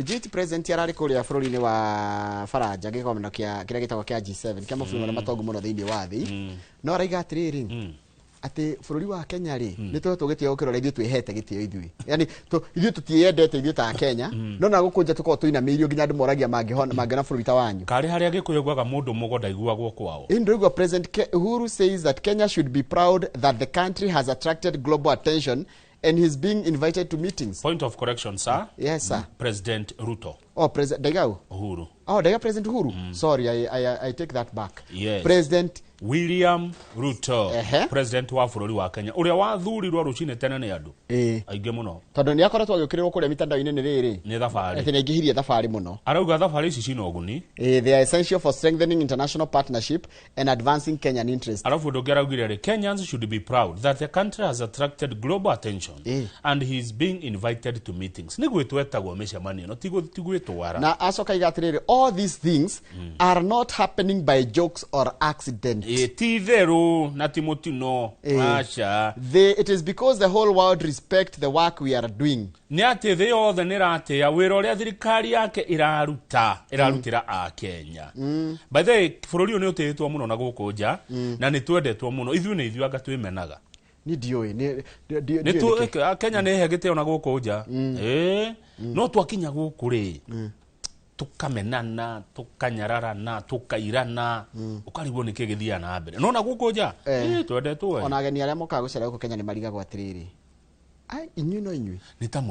Page president ararĩ kũrĩa bũrũri-inĩ wa Faranja, gĩgomano kĩa kĩrĩa gĩtagwo kĩa G7, kĩa mabũrũri marĩa matongu mũno thĩinĩ wa thĩ. No araiga atĩrĩrĩ, atĩ bũrũri wa Kenya rĩ, nĩ tũhetwo gĩtĩo gũkĩra ũrĩa ithuĩ twĩhete gĩtĩo ithuĩ. Yani ithuĩ tũtiĩyendete ithuĩ ta Kenya, no na gũkũ nja tũkoragwo tũinamĩirio nginya andũ moragia mangĩhona mangĩona bũrũri ta wanyu. Karĩ harĩa Gĩkũyũ gwaga mũndũ mũgo ndaiguagwo kwao. Ndũigua President Uhuru says that Kenya should be proud that the country has attracted global attention and he's being invited to meetings. Point of correction, sir. Yes, sir. President Ruto. Oh, President Daigau. Uhuru. Oh, Daiga President Uhuru. Sorry, I take that back. Yes. President William Ruto, Ehe. president wa bũrũri wa Kenya, ũrĩa wathurirwo rũcinĩ tene nĩ andũ aingĩ mũno. Tondũ nĩ akoretwo agĩũkĩrĩrwo kũrĩa mitandao-inĩ nĩ rĩrĩ Nĩ thabarĩ. Atĩ nĩ aingĩhirie thabarĩ mũno. Arauga thabarĩ ici cina ũguni. They are essential for strengthening international partnership and advancing Kenyan interest. Arabu ũndũ ũngĩ araugire rĩ, Kenyans should be proud that the country has attracted global attention and he is being invited to meetings. Nĩ gwĩtwo etagwo mĩcemanio ĩno, ti gwĩtwara. Na acoka iga atĩrĩrĩ, all these things are not happening by jokes or accident. Ĩ, ti itherũ na ti mũtino. Aca. It is because the whole world respect the work we are doing. Nĩ atĩ thĩ yothe nĩ ĩratĩĩa wĩra ũrĩa thirikari yake ĩraruta, ĩrarutĩra Akenya. By the way, bũrũri ũyũ nĩ ũtĩĩtwo mũno na gũkũ nja na nĩ twendetwo mũno. Ithuĩ nĩ ithuĩ anga twĩmenaga. Ni ndiũĩ Nĩ ndiũĩ nĩkĩ. Kenya nĩ ĩhe gĩtĩo na gũkũ nja. Ĩ, no twakinya gũkũ rĩ, tukamenana, tukanyararana, tukairana, ũkarigwo nĩkĩ gĩthiaga na mbere. No na gũkũ nja, ĩ, twendetwo ĩ. Ona ageni arĩa mokaga gũcera gũkũ Kenya nĩ marigagwo atĩrĩrĩ, ai, inyuĩ no inyuĩ. Nĩ ta